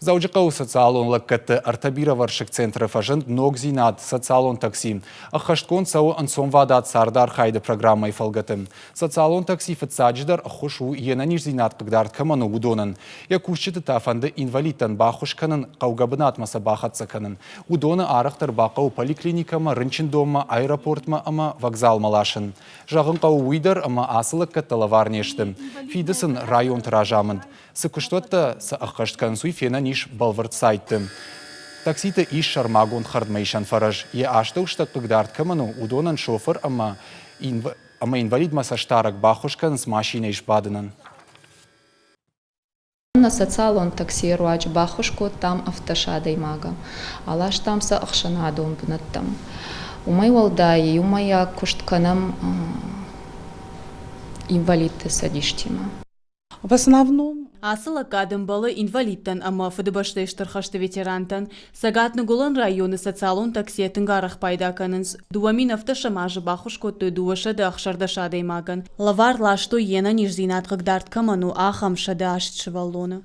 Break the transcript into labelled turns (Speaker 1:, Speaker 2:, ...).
Speaker 1: Дзӕуджыхъӕуы социалон лӕггӕдты ӕртӕ бирӕвӕрсыг центры фӕзынд ногдзинад социалон такси. Ӕххӕстгонд цӕуы ӕнцонвадат цардархайды программӕйы фӕлгӕты. Социалон такси фыццаджыдӕр ӕххуыс у йе нӕниздзинад хъыгдард кӕмӕн у, уыдонӕн. Йӕ кусджыты та фӕнды инвалидтӕн баххуыс кӕнын, хъӕугӕ бынатмӕ сӕ бахӕццӕ кӕнын. Уыдоны арӕхдӕр бахъӕуы поликлиникӕмӕ, рынчындонмӕ, аэропортмӕ ӕмӕ вокзалмӕ ласын. Зӕгъын хъӕуы уый дӕр, ӕмӕ ацы лӕггӕдтӕ лӕвар не сты. Фиды сын районты разамынд. Цы куыстуӕттӕ сӕ ӕххӕст кӕнынц, уый фенӕн ис бӕлвырд сайтты. Такситы ис сӕрмагонд хӕрдмӕисӕн фӕрӕз. Йӕ астӕустӕг хъыгдард кӕмӕн у, уыдонӕн шофыр ӕмӕ ӕмӕ инвалидмӕ цӕстдарӕг баххуыс кӕнынц машинӕйы сбадынӕн.
Speaker 2: Нӕ социалон таксийы руаджы баххуыс кодтам ӕвддӕс адӕймагӕн, аластам сӕ ӕхсӕнадон бынӕттӕм. Уымӕй уӕлдай иумӕйаг куыст кӕнӕм инвалидты цӕдистимӕ.
Speaker 3: В основном
Speaker 4: Ацы лӕггад ӕмбӕлы инвалидтӕн ӕмӕ Фыдыбӕстӕйы Стыр хӕсты ветерантӕн. Цӕгат-Ныгуылӕн районы социалон таксийӕ тынг арӕх пайда кӕнынц. 2017 азы баххуыс кодтой 216 адӕймагӕн. Лӕвар ластой йе нӕниздзинад хъыгдард кӕмӕн у, ахӕм 108 сывӕллоны.